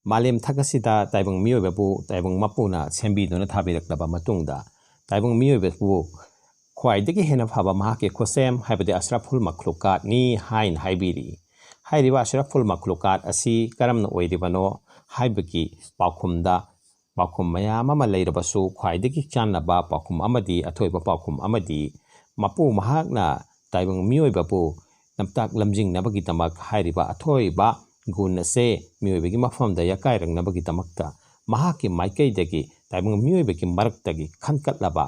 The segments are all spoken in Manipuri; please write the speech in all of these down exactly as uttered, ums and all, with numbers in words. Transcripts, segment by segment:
ꯃꯥꯂꯦꯝ ꯊꯛ ꯑꯁꯤꯗ ꯇꯥꯏꯕꯪ ꯃꯤꯑꯣꯏꯕꯕꯨ ꯇꯥꯏꯕꯪ ꯃꯄꯨꯅ ꯁꯦꯝꯕꯤꯗꯨꯅ ꯊꯥꯕꯤꯔꯛꯂꯕ ꯃꯇꯨꯡꯗ, ꯇꯥꯏꯕꯪ ꯃꯤꯑꯣꯏꯕꯕꯨ ꯈ꯭ꯋꯥꯏꯗꯒꯤ ꯍꯦꯟꯅ ꯐꯕ ꯃꯍꯥꯛꯀꯤ ꯈꯨꯠꯁꯦꯝ, ꯍꯥꯏꯕꯗꯤ ꯑꯁ꯭ꯔꯐꯨꯜ ꯃꯈ꯭ꯂꯨꯀꯥꯠꯅꯤ ꯍꯥꯏꯅ ꯍꯥꯏꯕꯤꯔꯤ꯫ ꯍꯥꯏꯔꯤꯕ ꯑꯁ꯭ꯔꯐꯨꯜ ꯃꯈ꯭ꯂꯨꯀꯥꯠ ꯑꯁꯤ ꯀꯔꯝꯅ ꯑꯣꯏꯔꯤꯕꯅꯣ ꯍꯥꯏꯕꯒꯤ ꯄꯥꯎꯈꯨꯝꯗ ꯄꯥꯎꯈꯨꯝ ꯃꯌꯥꯝ ꯑꯃ ꯂꯩꯔꯕꯁꯨ, ꯈ꯭ꯋꯥꯏꯗꯒꯤ ꯆꯥꯟꯅꯕ ꯄꯥꯎꯈꯨꯝ ꯑꯃꯗꯤ ꯑꯊꯣꯏꯕ ꯄꯥꯎꯈꯨꯝ ꯑꯃꯗꯤ ꯃꯄꯨ ꯃꯍꯥꯛꯅ ꯇꯥꯏꯕꯪ ꯃꯤꯑꯣꯏꯕꯕꯨ ꯂꯝꯇꯥꯛ ꯂꯝꯖꯤꯡꯅꯕꯒꯤꯗꯃꯛ ꯍꯥꯏꯔꯤꯕ ꯑꯊꯣꯏꯕ ꯒꯨꯟ ꯑꯁꯦ ꯃꯤꯑꯣꯏꯕꯒꯤ ꯃꯐꯝꯗ ꯌꯥꯀꯥꯏꯔꯛꯅꯕꯒꯤꯗꯃꯛꯇ ꯃꯍꯥꯛꯀꯤ ꯃꯥꯏꯀꯩꯗꯒꯤ ꯇꯥꯏꯕꯪ ꯃꯤꯑꯣꯏꯕꯒꯤ ꯃꯔꯛꯇꯒꯤ ꯈꯟꯒꯠꯂꯕ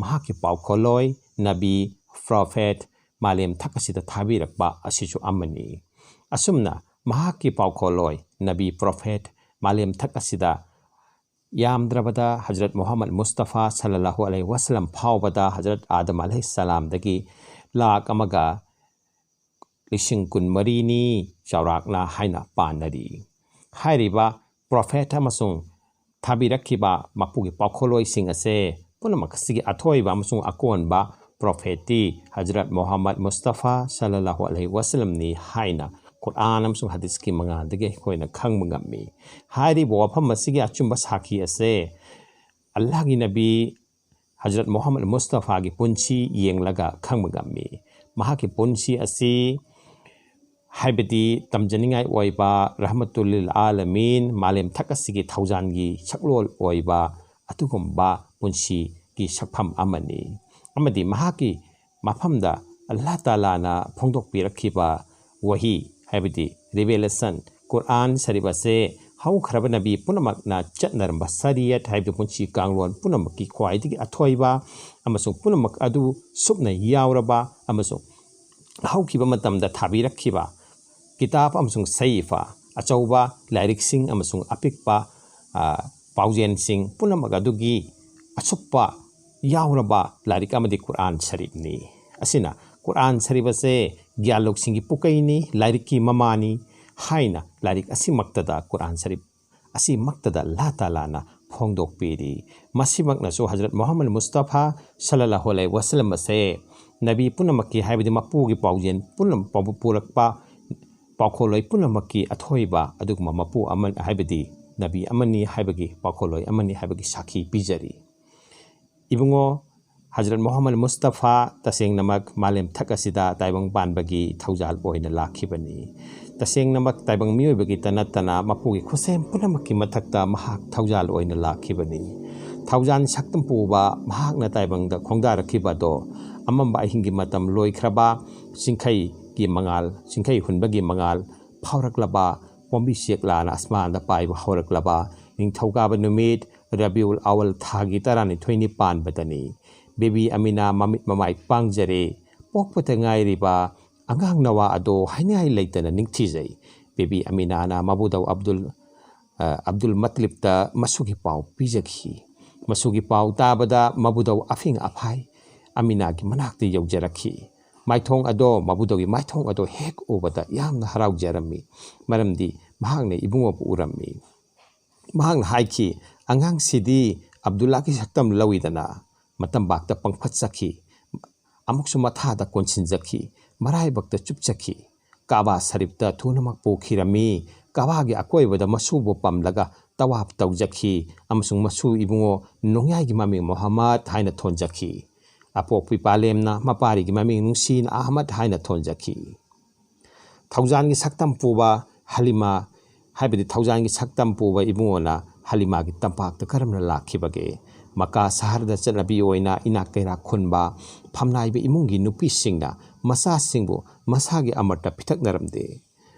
ꯃꯍꯥꯛꯀꯤ ꯄꯥꯎꯈꯣꯜꯂꯣꯏ, ꯅꯕꯤ, ꯄ꯭ꯔꯣꯐꯦꯠ, ꯃꯥꯂꯦꯝ ꯊꯛ ꯑꯁꯤꯗ ꯊꯥꯕꯤꯔꯛꯄ ꯑꯁꯤꯁꯨ ꯑꯃꯅꯤ꯫ ꯑꯁꯨꯝꯅ ꯃꯍꯥꯛꯀꯤ ꯄꯥꯎꯈꯣꯜꯂꯣꯏ, ꯅꯕꯤ, ꯄ꯭ꯔꯣꯐꯦꯠ, ꯃꯥꯂꯦꯝ ꯊꯛ ꯑꯁꯤꯗ ꯌꯥꯝꯗ꯭ꯔꯕꯗ ꯍꯖꯔꯠ ꯃꯨꯍꯝꯃꯗ ꯃꯨꯁꯇꯐꯥ ꯁꯜꯂꯜꯂꯥꯍꯨ ꯑꯂꯩꯍꯤ ꯋꯥꯁꯂꯝ ꯐꯥꯎꯕꯗ ꯍꯖꯔꯠ ꯑꯥꯗꯝ ꯑꯂꯩꯍꯤ ꯁꯂꯥꯝꯗꯒꯤ ꯂꯥꯛ ꯑꯃꯒ ꯂꯤꯁꯤꯡ ꯀꯨꯟꯃꯔꯤꯅꯤ ꯆꯥꯎꯔꯥꯛꯅ ꯍꯥꯏꯅ ꯄꯥꯅꯔꯤ꯫ ꯍꯥꯏꯔꯤꯕ ꯄ꯭ꯔꯣꯐꯦꯠ ꯑꯃꯁꯨꯡ ꯊꯥꯕꯤꯔꯛꯈꯤꯕ ꯃꯄꯨꯒꯤ ꯄꯥꯎꯈꯣꯜꯂꯣꯏꯁꯤꯡ ꯑꯁꯦ ꯄꯨꯝꯅꯃꯛ ꯑꯁꯤꯒꯤ ꯑꯊꯣꯏꯕ ꯑꯃꯁꯨꯡ ꯑꯀꯣꯟꯕ ꯄ꯭ꯔꯣꯐꯦꯠꯇꯤ ꯍꯖꯔꯠ ꯃꯨꯍꯝꯃꯗ ꯃꯨꯁꯇꯐꯥ ꯁꯜꯂꯜꯂꯥꯍꯨ ꯑꯂꯩꯍꯤ ꯋꯥꯁꯂꯝꯅꯤ ꯍꯥꯏꯅ ꯀꯨꯔꯥꯟ ꯑꯃꯁꯨꯡ ꯍꯗꯤꯁꯀꯤ ꯃꯉꯥꯜꯗꯒꯤ ꯑꯩꯈꯣꯏꯅ ꯈꯪꯕ ꯉꯝꯃꯤ꯫ ꯍꯥꯏꯔꯤꯕ ꯋꯥꯐꯝ ꯑꯁꯤꯒꯤ ꯑꯆꯨꯝꯕ ꯁꯥꯈꯤ ꯑꯁꯦ ꯑꯜꯂꯥꯍꯒꯤ ꯅꯕꯤ ꯍꯖꯔꯠ ꯃꯨꯍꯝꯃꯗ ꯃꯨꯁꯇꯐꯥꯒꯤ ꯄꯨꯟꯁꯤ ꯌꯦꯡꯂꯒ ꯈꯪꯕ ꯉꯝꯃꯤ꯫ ꯃꯍꯥꯛꯀꯤ ꯄꯨꯟꯁꯤ ꯑꯁꯤ ꯍꯥꯏꯕꯗꯤ ꯇꯝꯖꯅꯤꯡꯉꯥꯏ ꯑꯣꯏꯕ, ꯔꯍꯃꯇꯨꯜꯂꯤꯜ ꯑꯥꯂꯃꯤꯟ, ꯃꯥꯂꯦꯝ ꯊꯛ ꯑꯁꯤꯒꯤ ꯊꯧꯖꯥꯟꯒꯤ ꯁꯛꯂꯣꯟ ꯑꯣꯏꯕ ꯑꯗꯨꯒꯨꯝꯕ ꯄꯨꯟꯁꯤꯒꯤ ꯁꯛꯐꯝ ꯑꯃꯅꯤ꯫ ꯑꯃꯗꯤ ꯃꯍꯥꯛꯀꯤ ꯃꯐꯝꯗ ꯑꯜꯂꯥꯍ ꯇꯥꯂꯥꯅ ꯐꯣꯡꯗꯣꯛꯄꯤꯔꯛꯈꯤꯕ ꯋꯥꯍꯤ, ꯍꯥꯏꯕꯗꯤ ꯔꯤꯚꯦꯂꯦꯁꯟ, ꯀꯨꯔꯥꯟ ꯁꯔꯤꯐ ꯑꯁꯦ ꯍꯧꯈ꯭ꯔꯕ ꯅꯕꯤ ꯄꯨꯝꯅꯃꯛꯅ ꯆꯠꯅꯔꯝꯕ ꯁꯔꯤꯌꯠ, ꯍꯥꯏꯕꯗꯤ ꯄꯨꯟꯁꯤ ꯀꯥꯡꯂꯣꯟ ꯄꯨꯝꯅꯃꯛꯀꯤ ꯈ꯭ꯋꯥꯏꯗꯒꯤ ꯑꯊꯣꯏꯕ ꯑꯃꯁꯨꯡ ꯄꯨꯝꯅꯃꯛ ꯑꯗꯨ ꯁꯨꯞꯅ ꯌꯥꯎꯔꯕ ꯑꯃꯁꯨꯡ ꯍꯧꯈꯤꯕ ꯃꯇꯝꯗ ꯊꯥꯕꯤꯔꯛꯈꯤꯕ ꯀꯤꯇꯥꯕ ꯑꯃꯁꯨꯡ ꯁꯍꯤꯐꯥ, ꯑꯆꯧꯕ ꯂꯥꯏꯔꯤꯛꯁꯤꯡ ꯑꯃꯁꯨꯡ ꯑꯄꯤꯛꯄ, ꯑ, ꯄꯥꯎꯖꯦꯜꯁꯤꯡ ꯄꯨꯝꯅꯃꯛ ꯑꯗꯨꯒꯤ ꯑꯁꯨꯞꯄ ꯌꯥꯎꯔꯕ ꯂꯥꯏꯔꯤꯛ ꯑꯃꯗꯤ ꯀꯨꯔꯥꯟ ꯁꯔꯤꯐꯅꯤ꯫ ꯑꯁꯤꯅ ꯀꯨꯔꯥꯟ ꯁꯔꯤꯐ ꯑꯁꯦ ꯒ꯭ꯌꯥꯟ ꯂꯧꯁꯤꯡꯒꯤ ꯄꯨꯀꯩꯅꯤ, ꯂꯥꯏꯔꯤꯛꯀꯤ ꯃꯃꯥꯅꯤ ꯍꯥꯏꯅ ꯂꯥꯏꯔꯤꯛ ꯑꯁꯤꯃꯛꯇꯗ, ꯀꯨꯔꯥꯟ ꯁꯔꯤꯐ ꯑꯁꯤꯃꯛꯇꯗ ꯑꯜꯂꯥꯍ ꯇꯥꯂꯥꯅ ꯐꯣꯡꯗꯣꯛꯄꯤꯔꯤ꯫ ꯃꯁꯤꯃꯛꯅꯁꯨ ꯍꯖꯔꯠ ꯃꯨꯍꯝꯃꯗ ꯃꯨꯁꯇꯐꯥ ꯁꯜꯂꯜꯂꯥꯍꯨ ꯑꯂꯩꯍꯤ ꯋꯥꯁꯂꯝ ꯑꯁꯦ ꯅꯕꯤ ꯄꯨꯝꯅꯃꯛꯀꯤ, ꯍꯥꯏꯕꯗꯤ ꯃꯄꯨꯒꯤ ꯄꯥꯎꯖꯦꯜ ꯄꯨꯝꯅꯃꯛ ꯄꯨꯔꯛꯄ ꯄꯥꯎꯈꯣꯜꯂꯣꯏ ꯄꯨꯝꯅꯃꯛꯀꯤ ꯑꯊꯣꯏꯕ ꯑꯗꯨꯒꯨꯝꯕ ꯃꯄꯨ ꯑꯃ, ꯍꯥꯏꯕꯗꯤ ꯅꯕꯤ ꯑꯃꯅꯤ ꯍꯥꯏꯕꯒꯤ, ꯄꯥꯎꯈꯣꯜꯂꯣꯏ ꯑꯃꯅꯤ ꯍꯥꯏꯕꯒꯤ ꯁꯥꯈꯤ ꯄꯤꯖꯔꯤ꯫ ꯏꯕꯨꯡꯉꯣ ꯍꯖꯔꯠ ꯃꯨꯍꯝꯃꯗ ꯃꯨꯁꯇꯐꯥ ꯇꯁꯦꯡꯅꯃꯛ ꯃꯥꯂꯦꯝ ꯊꯛ ꯑꯁꯤꯗ ꯇꯥꯏꯕꯪ ꯄꯥꯟꯕꯒꯤ ꯊꯧꯖꯥꯜ ꯑꯣꯏꯅ ꯂꯥꯛꯈꯤꯕꯅꯤ꯫ ꯇꯁꯦꯡꯅꯃꯛ ꯇꯥꯏꯕꯪ ꯃꯤꯑꯣꯏꯕꯒꯤ ꯇ ꯅꯠꯇꯅ ꯃꯄꯨꯒꯤ ꯈꯨꯠꯁꯦꯝ ꯄꯨꯝꯅꯃꯛꯀꯤ ꯃꯊꯛꯇ ꯃꯍꯥꯛ ꯊꯧꯖꯥꯜ ꯑꯣꯏꯅ ꯂꯥꯛꯈꯤꯕꯅꯤ꯫ ꯊꯧꯖꯥꯜ ꯁꯛꯇꯝ ꯄꯨꯕ ꯃꯍꯥꯛꯅ ꯇꯥꯏꯕꯪꯗ ꯈꯣꯡꯗꯥꯔꯛꯈꯤꯕ ꯑꯗꯣ ꯑꯃꯝꯕ ꯑꯍꯤꯡꯒꯤ ꯃꯇꯝ ꯂꯣꯏꯈ꯭ꯔꯕ, ꯆꯤꯡꯈꯩꯒꯤ ꯃꯉꯥꯜ, ꯆꯤꯡꯈꯩ ꯍꯨꯟꯕꯒꯤ ꯃꯉꯥꯜ ꯐꯥꯎꯔꯛꯂꯕ, ꯄꯣꯝꯕꯤ ꯆꯦꯛꯂꯥꯅ ꯑꯁꯃꯥꯟꯗ ꯄꯥꯏꯕ ꯍꯧꯔꯛꯂꯕ ꯅꯤꯡꯊꯧꯀꯥꯕ ꯅꯨꯃꯤꯠ ꯔꯕꯤꯎꯜ ꯑꯋꯜ ꯊꯥꯒꯤ ꯇꯔꯥꯅꯤꯊꯣꯏꯅꯤ ꯄꯥꯟꯕꯗꯅꯤ꯫ ꯕꯤꯕꯤ ꯑꯃꯤꯅꯥ ꯃꯃꯤꯠ ꯃꯃꯥꯏ ꯄꯥꯡꯖꯔꯦ꯫ ꯄꯣꯛꯄꯇ ꯉꯥꯏꯔꯤꯕ ꯑꯉꯥꯡ ꯅꯋꯥ ꯑꯗꯣ ꯍꯥꯏꯅꯤꯡꯉꯥꯏ ꯂꯩꯇꯅ ꯅꯤꯡꯊꯤꯖꯩ꯫ ꯕꯤꯕꯤ ꯑꯃꯤꯅꯥꯅ ꯃꯕꯨꯗꯧ ꯑꯕꯗꯨꯜ, ꯑ, ꯑꯕꯗꯨꯜ ꯃꯇꯂꯤꯕꯇ ꯃꯁꯨꯒꯤ ꯄꯥꯎ ꯄꯤꯖꯈꯤ꯫ ꯃꯁꯨꯒꯤ ꯄꯥꯎ ꯇꯥꯕꯗ ꯃꯕꯨꯗꯧ ꯑꯐꯤꯡ ꯑꯐꯥꯏ ꯑꯃꯤꯅꯥꯒꯤ ꯃꯅꯥꯛꯇ ꯌꯧꯖꯔꯛꯈꯤ꯫ ꯃꯥꯏꯊꯣꯡ ꯑꯗꯣ, ꯃꯕꯨꯗꯧꯒꯤ ꯃꯥꯏꯊꯣꯡ ꯑꯗꯣ ꯍꯦꯛ ꯎꯕꯗ ꯌꯥꯝꯅ ꯍꯔꯥꯎꯖꯔꯝꯃꯤ꯫ ꯃꯔꯝꯗꯤ ꯃꯍꯥꯛꯅ ꯏꯕꯨꯡꯉꯣꯕꯨ ꯎꯔꯝꯃꯤ꯫ ꯃꯍꯥꯛꯅ ꯍꯥꯏꯈꯤ, "ꯑꯉꯥꯡꯁꯤꯗꯤ ꯑꯕꯗꯨꯜꯂꯥꯒꯤ ꯁꯛꯇꯝ ꯂꯧꯏꯗꯅ?" ꯃꯇꯝꯕꯥꯛꯇ ꯄꯪꯐꯠ ꯆꯠꯈꯤ꯫ ꯑꯃꯨꯛꯁꯨ ꯃꯊꯥꯗ ꯀꯣꯟꯁꯤꯟꯖꯈꯤ꯫ ꯃꯔꯥꯏꯕꯛꯇ ꯆꯨꯞꯆꯈꯤ꯫ ꯀꯥꯕꯥ ꯁꯔꯤꯐꯇ ꯊꯨꯅꯃꯛ ꯄꯨꯈꯤꯔꯝꯃꯤ꯫ ꯀꯥꯕꯥꯒꯤ ꯑꯀꯣꯏꯕꯗ ꯃꯁꯨꯕꯨ ꯄꯝꯂꯒ ꯇꯋꯥꯞ ꯇꯧꯖꯈꯤ ꯑꯃꯁꯨꯡ ꯃꯁꯨ ꯏꯕꯨꯡꯉꯣ ꯅꯣꯡꯌꯥꯏꯒꯤ ꯃꯃꯤꯡ ꯃꯨꯍꯝꯃꯗ ꯍꯥꯏꯅ ꯊꯣꯟꯖꯈꯤ꯫ ꯑꯄꯣꯛꯄꯤ ꯄꯥꯂꯦꯝꯅ ꯃꯄꯥꯔꯤꯒꯤ ꯃꯃꯤꯡ ꯅꯨꯡꯁꯤꯅ ꯑꯍꯃꯗ ꯍꯥꯏꯅ ꯊꯣꯟꯖꯈꯤ꯫ ꯊꯧꯖꯥꯟꯒꯤ ꯁꯛꯇꯝ ꯄꯨꯕ ꯍꯂꯤꯃꯥ, ꯍꯥꯏꯕꯗꯤ ꯊꯧꯖꯥꯟꯒꯤ ꯁꯛꯇꯝ ꯄꯨꯕ ꯏꯕꯨꯡꯉꯣꯅ ꯍꯂꯤꯃꯥꯒꯤ ꯇꯝꯄꯥꯛꯇ ꯀꯔꯝꯅ ꯂꯥꯛꯈꯤꯕꯒꯦ? ꯃꯀꯥ ꯁꯍꯔꯗ ꯆꯠꯅꯕꯤ ꯑꯣꯏꯅ ꯏꯅꯥꯛ ꯀꯩꯔꯥꯛ ꯈꯨꯟꯕ, ꯐꯝꯅꯥꯏꯕ ꯏꯃꯨꯡꯒꯤ ꯅꯨꯄꯤꯁꯤꯡꯅ ꯃꯆꯥꯁꯤꯡꯕꯨ ꯃꯁꯥꯒꯤ ꯑꯃꯠꯇ ꯄꯤꯊꯛꯅꯔꯝꯗꯦ꯫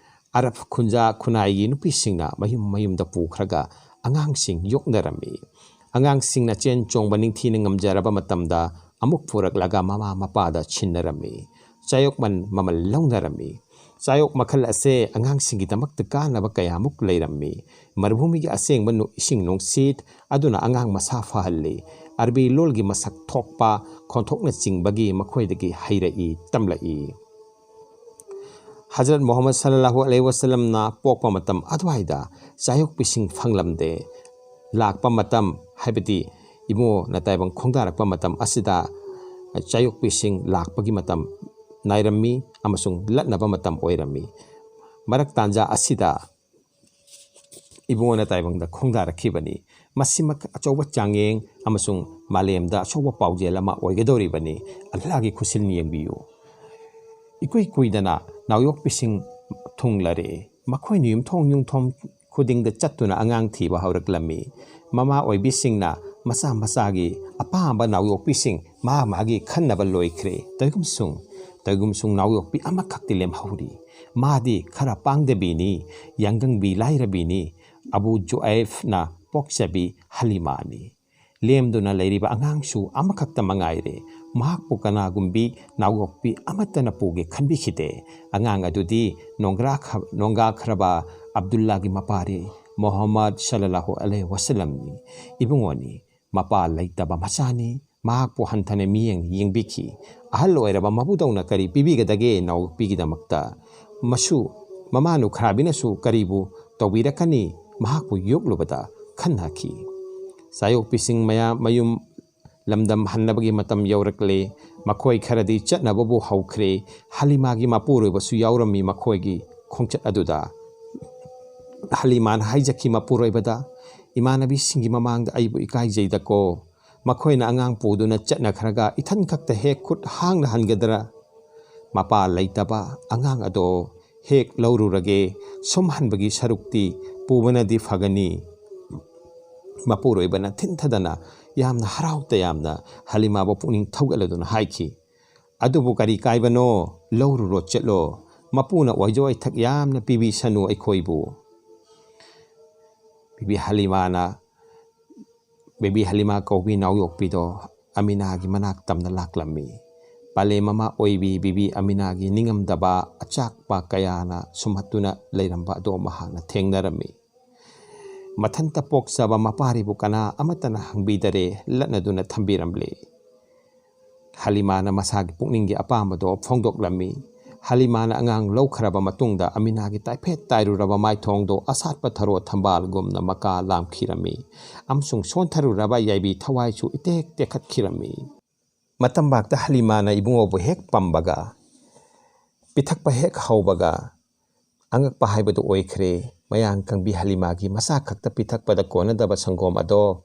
ꯑꯔꯕ ꯈꯨꯟꯖꯥ ꯈꯨꯟꯅꯥꯏꯒꯤ ꯅꯨꯄꯤꯁꯤꯡꯅ ꯃꯌꯨꯝ ꯃꯌꯨꯝꯗ ꯄꯨꯈ꯭ꯔꯒ ꯑꯉꯥꯡꯁꯤꯡ ꯌꯣꯛꯅꯔꯝꯃꯤ꯫ ꯑꯉꯥꯡꯁꯤꯡꯅ ꯆꯦꯟ ꯆꯣꯡꯕ ꯅꯤꯡꯊꯤꯅ ꯉꯝꯖꯔꯕ ꯃꯇꯝꯗ ꯑꯃꯨꯛ ꯄꯨꯔꯛꯂꯒ ꯃꯃꯥ ꯃꯄꯥꯗ ꯁꯤꯟꯅꯔꯝꯃꯤ꯫ ꯆꯥꯌꯣꯛ ꯃꯟ-, ꯃꯃꯜ ꯂꯧꯅꯔꯝꯃꯤ꯫ ꯆꯥꯌꯣꯛ ꯃꯈꯜ ꯑꯁꯦ ꯑꯉꯥꯡꯁꯤꯡꯒꯤꯗꯃꯛꯇ ꯀꯥꯟꯅꯕ ꯀꯌꯥꯃꯨꯛ ꯂꯩꯔꯝꯃꯤ꯫ ꯃꯔꯨꯚꯨꯃꯤꯒꯤ ꯑꯁꯦꯡꯕ ꯅꯨ-, ꯏꯁꯤꯡ ꯅꯨꯡꯁꯤꯠ ꯑꯗꯨꯅ ꯑꯉꯥꯡ ꯃꯁꯥ ꯐꯍꯜꯂꯤ꯫ ꯑꯔꯕꯤ ꯂꯣꯜꯒꯤ ꯃꯁꯛ ꯊꯣꯛꯄ ꯈꯣꯟꯊꯣꯛꯅꯆꯤꯡꯕꯒꯤ ꯃꯈꯣꯏꯗꯒꯤ ꯍꯩꯔꯛꯏ, ꯇꯝꯂꯛꯏ꯫ ꯍꯖꯔꯠ ꯃꯨꯍꯝꯃꯗ ꯁꯜꯂꯜꯂꯥꯍꯨ ꯑꯂꯩꯍꯤ ꯋꯥꯁꯜꯂꯝꯅ ꯄꯣꯛꯄ ꯃꯇꯝ ꯑꯗꯨꯋꯥꯏꯗ ꯆꯥꯌꯣꯛꯄꯤꯁꯤꯡ ꯐꯪꯂꯝꯗꯦ꯫ ꯂꯥꯛꯄ ꯃꯇꯝ, ꯍꯥꯏꯕꯗꯤ ꯏꯕꯨꯡꯉꯣꯅ ꯇꯥꯏꯕꯪ ꯈꯣꯡꯗꯥꯔꯛꯄ ꯃꯇꯝ ꯑꯁꯤꯗ ꯆꯥꯌꯣꯛꯄꯤꯁꯤꯡ ꯂꯥꯛꯄꯒꯤ ꯃꯇꯝ ꯅꯥꯏꯔꯝꯃꯤ ꯑꯃꯁꯨꯡ ꯂꯠꯅꯕ ꯃꯇꯝ ꯑꯣꯏꯔꯝꯃꯤ꯫ ꯃꯔꯛ ꯇꯥꯟꯖꯥ ꯑꯁꯤꯗ ꯏꯕꯨꯡꯉꯣꯅ ꯇꯥꯏꯕꯪꯗ ꯈꯣꯡꯗꯥꯔꯛꯈꯤꯕꯅꯤ꯫ ꯃꯁꯤꯃꯛ ꯑꯆꯧꯕ ꯆꯥꯡꯌꯦꯡ ꯑꯃꯁꯨꯡ ꯃꯥꯂꯦꯝꯗ ꯑꯆꯧꯕ ꯄꯥꯎꯖꯦꯜ ꯑꯃ ꯑꯣꯏꯒꯗꯧꯔꯤꯕꯅꯤ꯫ ꯑꯜꯂꯥꯒꯤ ꯈꯨꯠꯁꯤꯜ ꯌꯦꯡꯕꯤꯌꯨ꯫ ꯏꯀꯨꯏ ꯀꯨꯏꯗꯅ ꯅꯥꯎꯌꯣꯛꯄꯤꯁꯤꯡ ꯊꯨꯡꯂꯔꯦ꯫ ꯃꯈꯣꯏꯅ ꯌꯨꯝꯊꯣꯡ ꯌꯨꯝꯊꯣꯡ ꯈꯨꯗꯤꯡꯗ ꯆꯠꯇꯨꯅ ꯑꯉꯥꯡ ꯊꯤꯕ ꯍꯧꯔꯛꯂꯝꯃꯤ꯫ ꯃꯃꯥ ꯑꯣꯏꯕꯤꯁꯤꯡꯅ ꯃꯆꯥ ꯃꯆꯥꯒꯤ ꯑꯄꯥꯝꯕ ꯅꯥꯎꯌꯣꯛꯄꯤꯁꯤꯡ ꯃꯥ ꯃꯥꯒꯤ ꯈꯟꯅꯕ ꯂꯣꯏꯈ꯭ꯔꯦ꯫ ꯇꯧꯏꯒꯨꯝꯁꯨꯡ, ꯇꯧꯏꯒꯨꯝꯁꯨꯡ ꯅꯥꯎꯌꯣꯛꯄꯤ ꯑꯃꯈꯛꯇꯤ ꯂꯦꯝꯍꯧꯔꯤ꯫ ꯃꯥꯗꯤ ꯈꯔ ꯄꯥꯡꯗꯕꯤꯅꯤ, ꯌꯥꯡꯒꯪꯕꯤ ꯂꯥꯏꯔꯕꯤꯅꯤ꯫ ꯑꯕꯨ ꯖꯨꯑꯥꯏꯐꯅ ꯄꯣꯛꯆꯕꯤ ꯍꯂꯤꯃꯥꯅꯤ꯫ ꯂꯦꯝꯗꯨꯅ ꯂꯩꯔꯤꯕ ꯑꯉꯥꯡꯁꯨ ꯑꯃꯈꯛꯇ ꯃꯉꯥꯏꯔꯦ꯫ ꯃꯍꯥꯛꯄꯨ ꯀꯅꯥꯒꯨꯝꯕꯤ ꯅꯥꯎꯌꯣꯛꯄꯤ ꯑꯃꯠꯇꯅ ꯄꯨꯒꯦ ꯈꯟꯕꯤꯈꯤꯗꯦ꯫ ꯑꯉꯥꯡ ꯑꯗꯨꯗꯤ ꯅꯣꯡꯒ꯭ꯔꯥꯈ-, ꯅꯣꯡꯒꯥꯈ꯭ꯔꯕ ꯑꯕꯗꯨꯜꯂꯥꯒꯤ ꯃꯄꯥꯔꯤ ꯃꯣꯍꯝꯃꯗ ꯁꯜꯂꯜꯂꯥꯍꯨ ꯑꯂꯩꯍꯤ ꯋꯁꯜꯂꯝꯅꯤ꯫ ꯏꯕꯨꯡꯉꯣꯅꯤ꯫ ꯃꯄꯥ ꯂꯩꯇꯕ ꯃꯆꯥꯅꯤ꯫ ꯃꯍꯥꯛꯄꯨ ꯍꯟꯊꯅ ꯃꯤꯠꯌꯦꯡ ꯌꯦꯡꯕꯤꯈꯤ꯫ ꯑꯍꯜ ꯑꯣꯏꯔꯕ ꯃꯄꯨꯗꯧꯅ ꯀꯔꯤ ꯄꯤꯕꯤꯒꯗꯒꯦ ꯅꯥꯎꯌꯣꯛꯄꯤꯒꯤꯗꯃꯛꯇ? ꯃꯁꯨ, ꯃꯃꯥ ꯅꯨꯈ꯭ꯔꯥꯕꯤꯅꯁꯨ ꯀꯔꯤꯕꯨ ꯇꯧꯕꯤꯔꯛꯀꯅꯤ? ꯃꯍꯥꯛꯄꯨ ꯌꯣꯛꯂꯨꯕꯗ ꯈꯟꯅꯈꯤ꯫ ꯆꯥꯌꯣꯛꯄꯤꯁꯤꯡ ꯃꯌꯥꯝ ꯃꯌꯨꯝ ꯂꯝꯗꯝ ꯍꯟꯅꯕꯒꯤ ꯃꯇꯝ ꯌꯧꯔꯛꯂꯦ꯫ ꯃꯈꯣꯏ ꯈꯔꯗꯤ ꯆꯠꯅꯕꯕꯨ ꯍꯧꯈ꯭ꯔꯦ꯫ ꯍꯂꯤꯃꯥꯒꯤ ꯃꯄꯨꯔꯣꯏꯕꯁꯨ ꯌꯥꯎꯔꯝꯃꯤ ꯃꯈꯣꯏꯒꯤ ꯈꯣꯡꯆꯠ ꯑꯗꯨꯗ꯫ ꯍꯂꯤꯃꯥꯅ ꯍꯥꯏꯖꯈꯤ ꯃꯄꯨꯔꯣꯏꯕꯗ, "ꯏꯃꯥꯟꯅꯕꯤꯁꯤꯡꯒꯤ ꯃꯃꯥꯡꯗ ꯑꯩꯕꯨ ꯏꯀꯥꯏꯖꯩꯗꯀꯣ꯫ ꯃꯈꯣꯏꯅ ꯑꯉꯥꯡ ꯄꯨꯗꯨꯅ ꯆꯠꯅꯈ꯭ꯔꯒ ꯏꯊꯟ ꯈꯛꯇ ꯍꯦꯛ ꯈꯨꯠ ꯍꯥꯡꯅ ꯍꯟꯒꯗ꯭ꯔꯥ? ꯃꯄꯥ ꯂꯩꯇꯕ ꯑꯉꯥꯡ ꯑꯗꯣ ꯍꯦꯛ ꯂꯧꯔꯨꯔꯒꯦ꯫ ꯁꯨꯝ ꯍꯟꯕꯒꯤ ꯁꯔꯨꯛꯇꯤ ꯄꯨꯕꯅꯗꯤ ꯐꯒꯅꯤ꯫" ꯃꯄꯨꯔꯣꯏꯕꯅ ꯊꯤꯟꯊꯗꯅ ꯌꯥꯝꯅ ꯍꯔꯥꯎ ꯇꯌꯥꯝꯅ ꯍꯂꯤꯃꯥꯕꯨ ꯄꯨꯛꯅꯤꯡ ꯊꯧꯒꯠꯂꯗꯨꯅ ꯍꯥꯏꯈꯤ, "ꯑꯗꯨꯕꯨ ꯀꯔꯤ ꯀꯥꯏꯕꯅꯣ? ꯂꯧꯔꯨꯔꯣ, ꯆꯠꯂꯣ꯫ ꯃꯄꯨꯅ ꯑꯣꯏꯖ ꯑꯣꯏꯊꯛ ꯌꯥꯝꯅ ꯄꯤꯕꯤꯁꯅꯨ ꯑꯩꯈꯣꯏꯕꯨ꯫" ꯕꯤꯕꯤ ꯍꯂꯤꯃꯥꯅ, ꯕꯤꯕꯤ ꯍꯂꯤꯃꯥ ꯀꯧꯕꯤ ꯅꯥꯎꯌꯣꯛꯄꯤꯗꯣ ꯑꯃꯤꯅꯥꯒꯤ ꯃꯅꯥꯛ ꯇꯝꯅ ꯂꯥꯛꯂꯝꯃꯤ꯫ ꯄꯥꯂꯦꯝ ꯑꯃ ꯑꯣꯏꯕꯤ ꯕꯤꯕꯤ ꯑꯃꯤꯅꯥꯒꯤ ꯅꯤꯡꯉꯝꯗꯕ ꯑꯆꯥꯛꯄ ꯀꯌꯥꯅ ꯁꯨꯝꯍꯠꯇꯨꯅ ꯂꯩꯔꯝꯕ ꯑꯗꯣ ꯃꯍꯥꯛꯅ ꯊꯦꯡꯅꯔꯝꯃꯤ꯫ ꯃꯊꯟꯇ ꯄꯣꯛꯆꯕ ꯃꯄꯥꯔꯤꯕꯨ ꯀꯅꯥ ꯑꯃꯠꯇꯅ ꯍꯪꯕꯤꯗꯔꯦ, ꯂꯠꯅꯗꯨꯅ ꯊꯝꯕꯤꯔꯝꯂꯦ꯫ ꯍꯂꯤꯃꯥꯅ ꯃꯁꯥꯒꯤ ꯄꯨꯛꯅꯤꯡꯒꯤ ꯑꯄꯥꯝꯕꯗꯣ ꯐꯣꯡꯗꯣꯛꯂꯝꯃꯤ꯫ ꯍꯂꯤꯃꯥꯅ ꯑꯉꯥꯡ ꯂꯧꯈ꯭ꯔꯕ ꯃꯇꯨꯡꯗ ꯑꯃꯤꯅꯥꯒꯤ ꯇꯥꯏꯐꯦꯠ ꯇꯥꯏꯔꯨꯔꯕ ꯃꯥꯏꯊꯣꯡꯗꯣ ꯑꯁꯥꯠꯄ ꯊꯔꯣ ꯊꯝꯕꯥꯜꯒꯨꯝꯅ ꯃꯀꯥ ꯂꯥꯝꯈꯤꯔꯝꯃꯤ ꯑꯃꯁꯨꯡ ꯁꯣꯟꯊꯔꯨꯔꯕ ꯌꯥꯏꯕꯤ ꯊꯋꯥꯏꯁꯨ ꯏꯇꯦꯛ ꯇꯦꯛꯈꯠꯈꯤꯔꯝꯃꯤ꯫ ꯃꯇꯝꯕꯥꯛꯇ ꯍꯂꯤꯃꯥꯅ ꯏꯕꯨꯡꯉꯣꯕꯨ ꯍꯦꯛ ꯄꯝꯕꯒ, ꯄꯤꯊꯛꯄ ꯍꯦꯛ ꯍꯧꯕꯒ, ꯑꯉꯛꯄ ꯍꯥꯏꯕꯗꯨ ꯑꯣꯏꯈ꯭ꯔꯦ꯫ ꯃꯌꯥꯡ ꯀꯪꯕꯤ ꯍꯂꯤꯃꯥꯒꯤ ꯃꯆꯥ ꯈꯛꯇ ꯄꯤꯊꯛꯄꯗ ꯀꯣꯟꯅꯗꯕ ꯁꯪꯒꯣꯝ ꯑꯗꯣ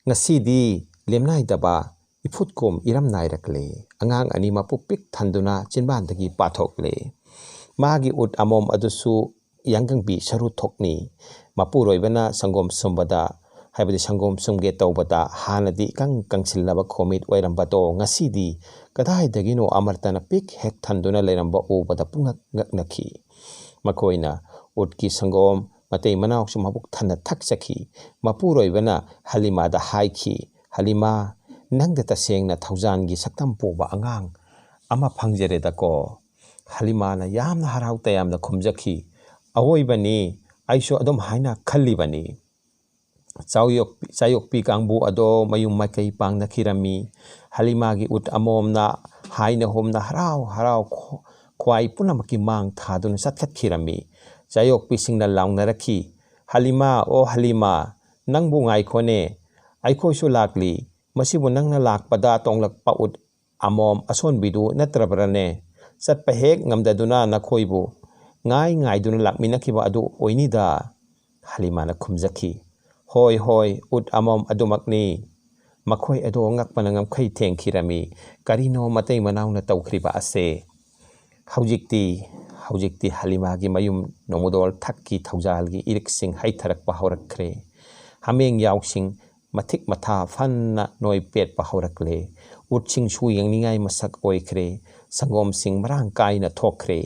ꯉꯁꯤꯗꯤ ꯂꯦꯝꯅꯥꯏꯗꯕ ꯏꯐꯨꯠꯀꯨꯝ ꯏꯔꯝ ꯅꯥꯏꯔꯛꯂꯦ꯫ ꯑꯉꯥꯡ ꯑꯅꯤ ꯃꯄꯨꯛ ꯄꯤꯛ ꯊꯟꯗꯨꯅ ꯆꯤꯟꯕꯥꯟꯗꯒꯤ ꯄꯥꯊꯣꯛꯂꯦ꯫ ꯃꯥꯒꯤ ꯎꯠ ꯑꯃꯣꯝ ꯑꯗꯨꯁꯨ ꯌꯥꯡꯒꯪꯕꯤ ꯁꯔꯨ ꯊꯣꯛꯅꯤ꯫ ꯃꯄꯨꯔꯣꯏꯕꯅ ꯁꯪꯒꯣꯝ ꯁꯨꯝꯕꯗ, ꯍꯥꯏꯕꯗꯤ ꯁꯪꯒꯣꯝ ꯁꯨꯝꯒꯦ ꯇꯧꯕꯗ, ꯍꯥꯟꯅꯗꯤ ꯏꯀꯪ ꯀꯪꯁꯤꯜꯂꯕ ꯈꯣꯃꯤꯠ ꯑꯣꯏꯔꯝꯕꯗꯣ ꯉꯁꯤꯗꯤ ꯀꯗꯥꯏꯗꯒꯤꯅꯣ ꯑꯃꯔꯇꯅ ꯄꯤꯛ ꯍꯦꯛ ꯊꯟꯗꯨꯅ ꯂꯩꯔꯝꯕ ꯎꯕꯗ ꯄꯨꯡꯉꯛ ꯉꯛꯅꯈꯤ꯫ ꯃꯈꯣꯏꯅ ꯎꯠꯀꯤ ꯁꯪꯒꯣꯝ ꯃꯇꯩ ꯃꯅꯥꯎꯁꯨ ꯃꯕꯨꯛ ꯊꯟꯅ ꯊꯛꯆꯈꯤ꯫ ꯃꯄꯨꯔꯣꯏꯕꯅ ꯍꯂꯤꯃꯥꯗ ꯍꯥꯏꯈꯤ, "ꯍꯂꯤꯃꯥ, ꯅꯪꯗ ꯇꯁꯦꯡꯅ ꯊꯧꯖꯥꯟꯒꯤ ꯁꯛꯇꯝ ꯄꯨꯕ ꯑꯉꯥꯡ ꯑꯃ ꯐꯪꯖꯔꯦꯗꯀꯣ"꯫ ꯍꯂꯤꯃꯥꯅ ꯌꯥꯝꯅ ꯍꯔꯥꯎ ꯇꯌꯥꯝꯅ ꯈꯨꯝꯖꯈꯤ, "ꯑꯋꯣꯏꯕꯅꯤ, ꯑꯩꯁꯨ ꯑꯗꯨꯝ ꯍꯥꯏꯅ ꯈꯜꯂꯤꯕꯅꯤ"꯫ ꯆꯥꯎꯌꯣꯛꯄꯤ, ꯆꯥꯌꯣꯛꯄꯤ ꯀꯥꯡꯕꯨ ꯑꯗꯣ ꯃꯌꯨꯝ ꯃꯥꯏꯀꯩ ꯄꯥꯡꯅꯈꯤꯔꯝꯃꯤ꯫ ꯍꯂꯤꯃꯥꯒꯤ ꯎꯠ ꯑꯃꯣꯝꯅ ꯍꯥꯏꯅ ꯍꯨꯝꯅ ꯍꯔꯥꯎ ꯍꯔꯥꯎ ꯈꯣ-, ꯈ꯭ꯋꯥꯏ ꯄꯨꯝꯅꯃꯛꯀꯤ ꯃꯥꯡ ꯊꯥꯗꯨꯅ ꯆꯠꯈꯠꯈꯤꯔꯝꯃꯤ꯫ ꯆꯥꯌꯣꯛꯄꯤꯁꯤꯡꯅ ꯂꯥꯎꯅꯔꯛꯈꯤ, "ꯍꯂꯤꯃꯥ, ꯑꯣ ꯍꯂꯤꯃꯥ, ꯅꯪꯕꯨ ꯉꯥꯏꯈꯣꯅꯦ, ꯑꯩꯈꯣꯏꯁꯨ ꯂꯥꯛꯂꯤ꯫ ꯃꯁꯤꯕꯨ ꯅꯪꯅ ꯂꯥꯛꯄꯗ ꯇꯣꯡꯂꯛꯄ ꯎꯠ ꯑꯃꯣꯝ ꯑꯁꯣꯟꯕꯤꯗꯨ ꯅꯠꯇ꯭ꯔꯕ꯭ꯔꯅꯦ? ꯆꯠꯄ ꯍꯦꯛ ꯉꯝꯗꯗꯨꯅ ꯅꯈꯣꯏꯕꯨ ꯉꯥꯏ ꯉꯥꯏꯗꯨꯅ ꯂꯥꯛꯃꯤꯟꯅꯈꯤꯕ ꯑꯗꯨ ꯑꯣꯏꯅꯤꯗ"꯫ ꯍꯂꯤꯃꯥꯅ ꯈꯨꯝꯖꯈꯤ, "ꯍꯣꯏ, ꯍꯣꯏ, ꯎꯠ ꯑꯃꯣꯝ ꯑꯗꯨꯃꯛꯅꯤ"꯫ ꯃꯈꯣꯏ ꯑꯗꯣ ꯉꯛꯄꯅ ꯉꯝꯈꯩ ꯊꯦꯡꯈꯤꯔꯝꯃꯤ꯫ ꯀꯔꯤꯅꯣ ꯃꯇꯩ ꯃꯅꯥꯎꯅ ꯇꯧꯈ꯭ꯔꯤꯕ ꯑꯁꯦ? ꯍꯧꯖꯤꯛꯇꯤ, ꯍꯧꯖꯤꯛꯇꯤ ꯍꯂꯤꯃꯥꯒꯤ ꯃꯌꯨꯝ ꯅꯣꯡꯃꯗꯣꯜ ꯊꯛꯀꯤ ꯊꯧꯖꯥꯜꯒꯤ ꯏꯔꯤꯛꯁꯤꯡ ꯍꯩꯊꯔꯛꯄ ꯍꯧꯔꯛꯈ꯭ꯔꯦ꯫ ꯍꯥꯃꯦꯡ ꯌꯥꯎꯁꯤꯡ ꯃꯊꯤꯛ ꯃꯊꯥ ꯐꯅ ꯅꯣꯏ ꯄꯦꯠꯄ ꯍꯧꯔꯛꯂꯦ꯫ ꯎꯠꯁꯤꯡꯁꯨ ꯌꯦꯡꯅꯤꯡꯉꯥꯏ ꯃꯁꯛ ꯑꯣꯏꯈ꯭ꯔꯦ꯫ ꯁꯪꯒꯣꯝꯁꯤꯡ ꯃꯔꯥꯡ ꯀꯥꯏꯅ ꯊꯣꯛꯈ꯭ꯔꯦ꯫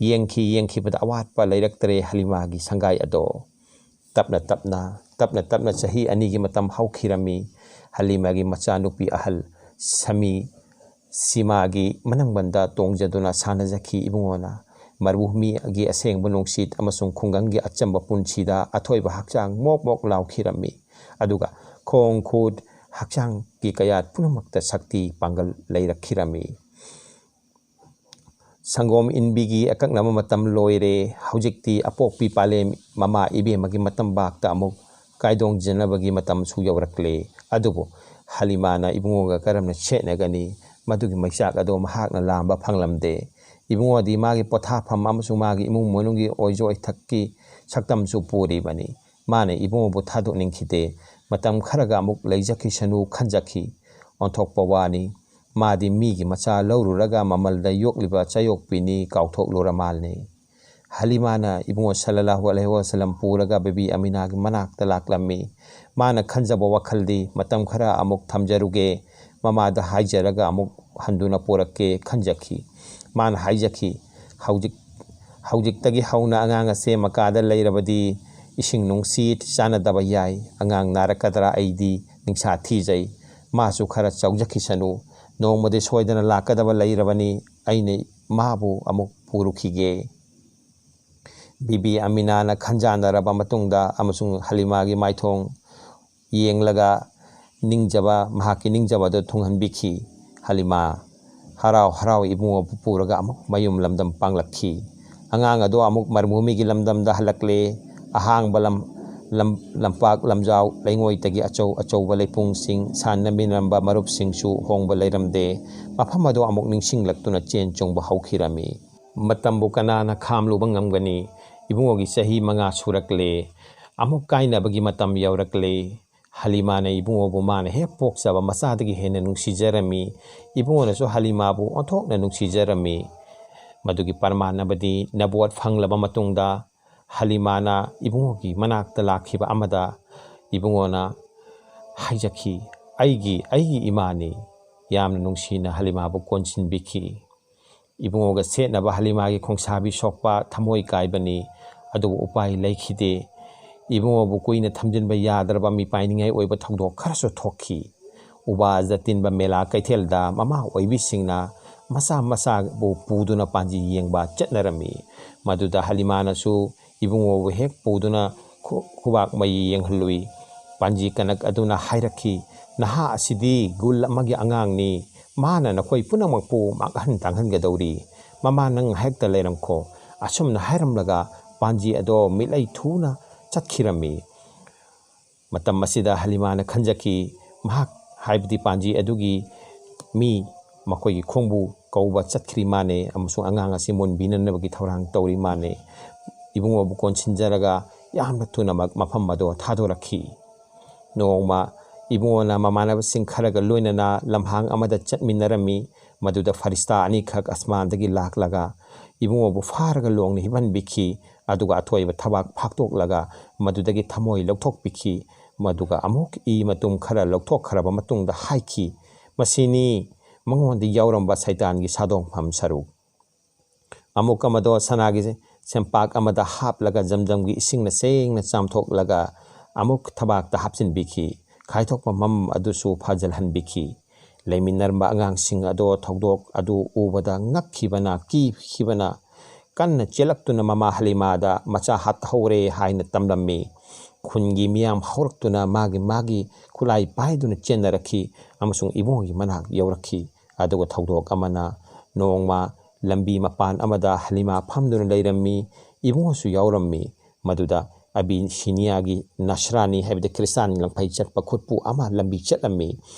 ꯌꯦꯡꯈꯤ ꯌꯦꯡꯈꯤꯕꯗ ꯑꯋꯥꯠꯄ ꯂꯩꯔꯛꯇ꯭ꯔꯦ ꯍꯂꯤꯃꯥꯒꯤ ꯁꯪꯒꯥꯏ ꯑꯗꯣ꯫ ꯇꯞꯅ ꯇꯞꯅ, ꯇꯞꯅ ꯇꯞꯅ ꯆꯍꯤ ꯑꯅꯤꯒꯤ ꯃꯇꯝ ꯍꯧꯈꯤꯔꯝꯃꯤ꯫ ꯍꯂꯤꯃꯥꯒꯤ ꯃꯆꯥꯅꯨꯄꯤ ꯑꯍꯜ ꯁꯃꯤ ꯁꯤꯃꯥꯒꯤ ꯃꯅꯪꯕꯟꯗ ꯇꯣꯡꯖꯗꯨꯅ ꯁꯥꯟꯅꯖꯈꯤ ꯏꯕꯨꯡꯉꯣꯅ꯫ ꯃꯔꯨꯚꯨꯃꯤꯒꯤ ꯑꯁꯦꯡꯕ ꯅꯨꯡꯁꯤꯠ ꯑꯃꯁꯨꯡ ꯈꯨꯡꯒꯪꯒꯤ ꯑꯆꯝꯕ ꯄꯨꯟꯁꯤꯗ ꯑꯊꯣꯏꯕ ꯍꯛꯆꯥꯡ ꯃꯣꯛ ꯃꯣꯛ ꯂꯥꯎꯈꯤꯔꯝꯃꯤ꯫ ꯑꯗꯨꯒ ꯈꯣꯡ ꯈꯨꯠ ꯍꯛꯆꯥꯡꯒꯤ ꯀꯌꯥꯠ ꯄꯨꯝꯅꯃꯛꯇ ꯁꯛꯇꯤ ꯄꯥꯡꯒꯜ ꯂꯩꯔꯛꯈꯤꯔꯝꯃꯤ꯫ ꯁꯪꯒꯣꯝ ꯏꯟꯕꯤꯒꯤ ꯑꯀꯛꯅꯕ ꯃꯇꯝ ꯂꯣꯏꯔꯦ꯫ ꯍꯧꯖꯤꯛꯇꯤ ꯑꯄꯣꯛꯄꯤ ꯄꯥꯂꯦꯝ ꯃꯃꯥ ꯏꯕꯦꯝꯃꯒꯤ ꯃꯇꯝ ꯕꯥꯛꯇ ꯑꯃꯨꯛ ꯀꯥꯏꯗꯣꯡꯖꯅꯕꯒꯤ ꯃꯇꯝꯁꯨ ꯌꯧꯔꯛꯂꯦ꯫ ꯑꯗꯨꯕꯨ ꯍꯂꯤꯃꯥꯅ ꯏꯕꯨꯡꯉꯣꯒ ꯀꯔꯝꯅ ꯁꯦꯠꯅꯒꯅꯤ? ꯃꯗꯨꯒꯤ ꯃꯩꯆꯥꯛ ꯑꯗꯣ ꯃꯍꯥꯛꯅ ꯂꯥꯝꯕ ꯐꯪꯂꯝꯗꯦ꯫ ꯏꯕꯨꯡꯉꯣꯗꯤ ꯃꯥꯒꯤ ꯄꯣꯊꯥꯐꯝ ꯑꯃꯁꯨꯡ ꯃꯥꯒꯤ ꯏꯃꯨꯡ ꯃꯅꯨꯡꯒꯤ ꯑꯣꯏꯖ ꯑꯣꯏꯊꯛꯀꯤ ꯁꯛꯇꯝꯁꯨ ꯄꯨꯔꯤꯕꯅꯤ꯫ ꯃꯥꯅ ꯏꯕꯨꯡꯉꯣꯕꯨ ꯊꯥꯗꯣꯛꯅꯤꯡꯈꯤꯗꯦ꯫ ꯃꯇꯝ ꯈꯔꯒ ꯑꯃꯨꯛ ꯂꯩꯖꯈꯤꯁꯅꯨ ꯈꯟꯖꯈꯤ꯫ ꯑꯣꯟꯊꯣꯛꯄ ꯋꯥꯅꯤ꯫ ꯃꯥꯗꯤ ꯃꯤꯒꯤ ꯃꯆꯥ ꯂꯧꯔꯨꯔꯒ ꯃꯃꯜꯗ ꯌꯣꯛꯂꯤꯕ ꯆꯌꯣꯛꯄꯤꯅꯤ ꯀꯥꯎꯊꯣꯛꯂꯨꯔ ꯃꯥꯜꯅꯤ꯫ ꯍꯂꯤꯃꯥꯅ ꯏꯕꯨꯡꯉꯣ ꯁꯜꯂꯜꯂꯥꯍꯨ ꯑꯂꯩꯍꯤ ꯋꯥꯁꯜꯂꯝ ꯄꯨꯔꯒ ꯕꯤꯕꯤ ꯑꯃꯤꯅꯥꯒꯤ ꯃꯅꯥꯛꯇ ꯂꯥꯛꯂꯝꯃꯤ꯫ ꯃꯥꯅ ꯈꯟꯖꯕ ꯋꯥꯈꯜꯗꯤ, "ꯃꯇꯝ ꯈꯔ ꯑꯃꯨꯛ ꯊꯝꯖꯔꯨꯒꯦ, ꯃꯃꯥꯗ ꯍꯥꯏꯖꯔꯒ ꯑꯃꯨꯛ ꯍꯟꯗꯨꯅ ꯄꯨꯔꯛꯀꯦ" ꯈꯟꯖꯈꯤ꯫ ꯃꯥꯅ ꯍꯥꯏꯖꯈꯤ, "ꯍꯧꯖꯤꯛ, ꯍꯧꯖꯤꯛꯇꯒꯤ ꯍꯧꯅ ꯑꯉꯥꯡ ꯑꯁꯦ ꯃꯀꯥꯗ ꯂꯩꯔꯕꯗꯤ ꯏꯁꯤꯡ ꯅꯨꯡꯁꯤꯠ ꯆꯥꯟꯅꯗꯕ ꯌꯥꯏ꯫ ꯑꯉꯥꯡ ꯅꯥꯔꯛꯀꯗ꯭ꯔꯥ ꯑꯩꯗꯤ ꯅꯤꯡꯁꯥ ꯊꯤꯖꯩ꯫ ꯃꯥꯁꯨ ꯈꯔ ꯆꯥꯎꯖꯈꯤꯁꯅꯨ꯫ ꯅꯣꯡꯃꯗꯤ ꯁꯣꯏꯗꯅ ꯂꯥꯛꯀꯗꯕ ꯂꯩꯔꯕꯅꯤ꯫ ꯑꯩꯅ ꯃꯥꯕꯨ ꯑꯃꯨꯛ ꯄꯨꯔꯨꯈꯤꯒꯦ"꯫ ꯕꯤꯕꯤ ꯑꯃꯤꯅꯥꯅ ꯈꯟꯖꯥꯟꯅꯔꯕ ꯃꯇꯨꯡꯗ ꯑꯃꯁꯨꯡ ꯍꯂꯤꯃꯥꯒꯤ ꯃꯥꯏꯊꯣꯡ ꯌꯦꯡꯂꯒ ꯅꯤꯡꯖꯕ, ꯃꯍꯥꯛꯀꯤ ꯅꯤꯡꯖꯕ ꯑꯗꯨ ꯊꯨꯡꯍꯟꯕꯤꯈꯤ꯫ ꯍꯂꯤꯃꯥ ꯍꯔꯥꯎ ꯍꯔꯥꯎ ꯏꯕꯨꯡꯉꯣꯕꯨ ꯄꯨꯔꯒ ꯑꯃꯨꯛ ꯃꯌꯨꯝ ꯂꯝꯗꯝ ꯄꯥꯡꯂꯛꯈꯤ꯫ ꯑꯉꯥꯡ ꯑꯗꯨ ꯑꯃꯨꯛ ꯃꯔꯨꯚꯨꯃꯤꯒꯤ ꯂꯝꯗꯝꯗ ꯍꯜꯂꯛꯂꯦ꯫ ꯑꯍꯥꯡꯕ ꯂꯝ, ꯂꯝ, ꯂꯝꯄꯥꯛ ꯂꯝꯖꯥꯎ ꯂꯩꯉꯣꯏꯗꯒꯤ ꯑꯆꯧ ꯑꯆꯧꯕ ꯂꯩꯄꯨꯡꯁꯤꯡ ꯁꯥꯟꯅꯃꯤꯟꯅꯔꯝꯕ ꯃꯔꯨꯞꯁꯤꯡꯁꯨ ꯍꯣꯡꯕ ꯂꯩꯔꯝꯗꯦ꯫ ꯃꯐꯝ ꯑꯗꯨ ꯑꯃꯨꯛ ꯅꯤꯡꯁꯤꯡꯂꯛꯇꯨꯅ ꯆꯦꯟ ꯆꯣꯡꯕ ꯍꯧꯈꯤꯔꯝꯃꯤ꯫ ꯃꯇꯝꯕꯨ ꯀꯅꯥꯅ ꯈꯥꯝꯂꯨꯕ ꯉꯝꯒꯅꯤ? ꯏꯕꯨꯡꯉꯣꯒꯤ ꯆꯍꯤ ꯃꯉꯥ ꯁꯨꯔꯛꯂꯦ꯫ ꯑꯃꯨꯛ ꯀꯥꯏꯅꯕꯒꯤ ꯃꯇꯝ ꯌꯧꯔꯛꯂꯦ꯫ ꯍꯂꯤꯃꯥꯅ ꯏꯕꯨꯡꯉꯣꯕꯨ ꯃꯥꯅ ꯍꯦꯛ ꯄꯣꯛꯆꯕ ꯃꯆꯥꯗꯒꯤ ꯍꯦꯟꯅ ꯅꯨꯡꯁꯤꯖꯔꯝꯃꯤ꯫ ꯏꯕꯨꯡꯉꯣꯅꯁꯨ ꯍꯂꯤꯃꯥꯕꯨ ꯑꯣꯟꯊꯣꯛꯅ ꯅꯨꯡꯁꯤꯖꯔꯝꯃꯤ꯫ ꯃꯗꯨꯒꯤ ꯄ꯭ꯔꯃꯥꯟ ꯑꯃꯗꯤ ꯅꯕꯣꯠ ꯐꯪꯂꯕ ꯃꯇꯨꯡꯗ ꯍꯂꯤꯃꯥꯅ ꯏꯕꯨꯡꯉꯣꯒꯤ ꯃꯅꯥꯛꯇ ꯂꯥꯛꯈꯤꯕ ꯑꯃꯗ ꯏꯕꯨꯡꯉꯣꯅ ꯍꯥꯏꯖꯈꯤ, "ꯑꯩꯒꯤ, ꯑꯩꯒꯤ ꯏꯃꯥꯅꯤ"꯫ ꯌꯥꯝꯅ ꯅꯨꯡꯁꯤꯅ ꯍꯂꯤꯃꯥꯕꯨ ꯀꯣꯟꯁꯤꯟꯕꯤꯈꯤ꯫ ꯏꯕꯨꯡꯉꯣꯒ ꯁꯦꯠꯅꯕ ꯍꯂꯤꯃꯥꯒꯤ ꯈꯣꯡꯁꯥꯕꯤ ꯁꯣꯛꯄ ꯊꯃꯣꯏ ꯀꯥꯏꯕꯅꯤ꯫ ꯑꯗꯨꯕꯨ ꯎꯄꯥꯏ ꯂꯩꯈꯤꯗꯦ꯫ ꯏꯕꯨꯡꯉꯣꯕꯨ ꯀꯨꯏꯅ ꯊꯝꯖꯤꯟꯕ ꯌꯥꯗ꯭ꯔꯕ ꯃꯤꯄꯥꯏꯅꯤꯡꯉꯥꯏ ꯑꯣꯏꯕ ꯊꯧꯗꯣꯛ ꯈꯔꯁꯨ ꯊꯣꯛꯈꯤ꯫ ꯎꯕꯥꯖ ꯇꯤꯟꯕ ꯃꯦꯂꯥ ꯀꯩꯊꯦꯜꯗ ꯃꯃꯥ ꯑꯣꯏꯕꯤꯁꯤꯡꯅ ꯃꯆꯥ ꯃꯆꯥꯕꯨ ꯄꯨꯗꯨꯅ ꯄꯥꯟꯖꯤ ꯌꯦꯡꯕ ꯆꯠꯅꯔꯝꯃꯤ꯫ ꯃꯗꯨꯗ ꯍꯂꯤꯃꯥꯅꯁꯨ ꯏꯕꯨꯡꯉꯣꯕꯨ ꯍꯦꯛ ꯄꯨꯗꯨꯅ ꯈꯨ-, ꯈꯨꯕꯥꯛ ꯃꯩ ꯌꯦꯡꯍꯜꯂꯨꯏ꯫ ꯄꯥꯟꯖꯤ ꯀꯅꯛ ꯑꯗꯨꯅ ꯍꯥꯏꯔꯛꯈꯤ, "ꯅꯍꯥ ꯑꯁꯤꯗꯤ ꯒꯨꯜ ꯑꯃꯒꯤ ꯑꯉꯥꯡꯅꯤ꯫ ꯃꯥꯅ ꯅꯈꯣꯏ ꯄꯨꯝꯅꯃꯛꯄꯨ ꯃꯥꯡꯍꯟ ꯇꯥꯛꯍꯟꯒꯗꯧꯔꯤ꯫ ꯃꯃꯥ, ꯅꯪ ꯉꯥꯏꯍꯥꯛꯇ ꯂꯩꯔꯝꯈꯣ"꯫ ꯑꯁꯨꯝꯅ ꯍꯥꯏꯔꯝꯂꯒ ꯄꯥꯟꯖꯤ ꯑꯗꯣ ꯃꯤꯠꯂꯩ ꯊꯨꯅ ꯆꯠꯈꯤꯔꯝꯃꯤ꯫ ꯃꯇꯝ ꯑꯁꯤꯗ ꯍꯂꯤꯃꯥꯅ ꯈꯟꯖꯈꯤ, ꯃꯍꯥꯛ ꯍꯥꯏꯕꯗꯤ ꯄꯥꯟꯖꯤ ꯑꯗꯨꯒꯤ ꯃꯤ, ꯃꯈꯣꯏꯒꯤ ꯈꯣꯡꯕꯨ ꯄꯧꯕ ꯆꯠꯈ꯭ꯔꯤ ꯃꯥꯅꯦ ꯑꯃꯁꯨꯡ ꯑꯉꯥꯡ ꯑꯁꯤ ꯃꯨꯟꯕꯤꯅꯅꯕꯒꯤ ꯊꯧꯔꯥꯡ ꯇꯧꯔꯤ ꯃꯥꯅꯦ꯫ ꯏꯕꯨꯡꯉꯣꯕꯨ ꯀꯣꯟꯁꯤꯟꯖꯔꯒ ꯌꯥꯝꯅ ꯊꯨꯅꯃꯛ ꯃꯐꯝ ꯑꯗꯣ ꯊꯥꯗꯣꯔꯛꯈꯤ꯫ ꯅꯣꯡꯃ ꯏꯕꯨꯡꯉꯣꯅ ꯃꯃꯥꯟꯅꯕꯁꯤꯡ ꯈꯔꯒ ꯂꯣꯏꯅꯅ ꯂꯝꯍꯥꯡ ꯑꯃꯗ ꯆꯠꯃꯤꯟꯅꯔꯝꯃꯤ꯫ ꯃꯗꯨꯗ ꯐꯔꯤꯁꯇꯥ ꯑꯅꯤꯈꯛ ꯑꯁꯃꯥꯟꯗꯒꯤ ꯂꯥꯛꯂꯒ ꯏꯕꯨꯡꯉꯣꯕꯨ ꯐꯥꯔꯒ ꯂꯣꯡꯅ ꯍꯤꯞꯍꯟꯕꯤꯈꯤ꯫ ꯑꯗꯨꯒ ꯑꯊꯣꯏꯕ ꯊꯕꯥꯛ ꯐꯥꯛꯇꯣꯛꯂꯒ ꯃꯗꯨꯗꯒꯤ ꯊꯃꯣꯏ ꯂꯧꯊꯣꯛꯄꯤꯈꯤ꯫ ꯃꯗꯨꯒ ꯑꯃꯨꯛ ꯏ ꯃꯇꯨꯝ ꯈꯔ ꯂꯧꯊꯣꯛꯈ꯭ꯔꯕ ꯃꯇꯨꯡꯗ ꯍꯥꯏꯈꯤ, "ꯃꯁꯤꯅꯤ ꯃꯉꯣꯟꯗ ꯌꯥꯎꯔꯝꯕ ꯁꯩꯇꯥꯟꯒꯤ ꯁꯥꯗꯣꯡꯐꯝ ꯁꯔꯨꯛ"꯫ ꯑꯃꯨꯛ ꯑꯃꯗꯣ ꯁꯅꯥꯒꯤ ꯁꯦꯝꯄꯥꯛ ꯑꯃꯗ ꯍꯥꯞꯂꯒ ꯖꯝꯖꯝꯒꯤ ꯏꯁꯤꯡꯅ ꯁꯦꯡꯅ ꯆꯥꯝꯊꯣꯛꯂꯒ ꯑꯃꯨꯛ ꯊꯕꯥꯛꯇ ꯍꯥꯞꯆꯤꯟꯕꯤꯈꯤ꯫ ꯈꯥꯏꯊꯣꯛꯄ ꯃꯝ ꯑꯗꯨꯁꯨ ꯐꯥꯖꯤꯜꯍꯟꯕꯤꯈꯤ꯫ ꯂꯩꯃꯤꯟꯅꯔꯝꯕ ꯑꯉꯥꯡꯁꯤꯡ ꯑꯗꯣ ꯊꯧꯗꯣꯛ ꯑꯗꯨ ꯎꯕꯗ ꯉꯛꯈꯤꯕꯅ, ꯀꯤꯈꯤꯕꯅ, ꯀꯟꯅ ꯆꯦꯜꯂꯛꯇꯨꯅ ꯃꯃꯥ ꯍꯂꯤꯃꯥꯗ ꯃꯆꯥ ꯍꯥꯠꯍꯧꯔꯦ ꯍꯥꯏꯅ ꯇꯝꯂꯝꯃꯤ꯫ ꯈꯨꯟꯒꯤ ꯃꯤꯌꯥꯝ ꯍꯧꯔꯛꯇꯨꯅ ꯃꯥꯒꯤ ꯃꯥꯒꯤ ꯈꯨꯠꯂꯥꯏ ꯄꯥꯏꯗꯨꯅ ꯆꯦꯟꯅꯔꯛꯈꯤ ꯑꯃꯁꯨꯡ ꯏꯕꯨꯡꯒꯤ ꯃꯅꯥꯛ ꯌꯧꯔꯛꯈꯤ꯫ ꯑꯗꯨꯒ ꯊꯧꯗꯣꯛ ꯑꯃꯅ, ꯅꯣꯡꯃ ꯂꯝꯕꯤ ꯃꯄꯥꯟ ꯑꯃꯗ ꯍꯂꯤꯃꯥ ꯐꯝꯗꯨꯅ ꯂꯩꯔꯝꯃꯤ꯫ ꯏꯕꯨꯡꯉꯣꯁꯨ ꯌꯥꯎꯔꯝꯃꯤ꯫ ꯃꯗꯨꯗ ꯑꯕꯤꯁꯤꯅꯤꯌꯥꯒꯤ ꯅꯁꯔꯥꯅꯤ, ꯍꯥꯏꯕꯗꯤ ꯈ꯭ꯔꯤꯁꯇꯥꯟ ꯂꯪꯐꯩ ꯆꯠꯄ ꯈꯨꯠꯄꯨ ꯑꯃ ꯂꯝꯕꯤ ꯆꯠꯂꯝꯃꯤ꯫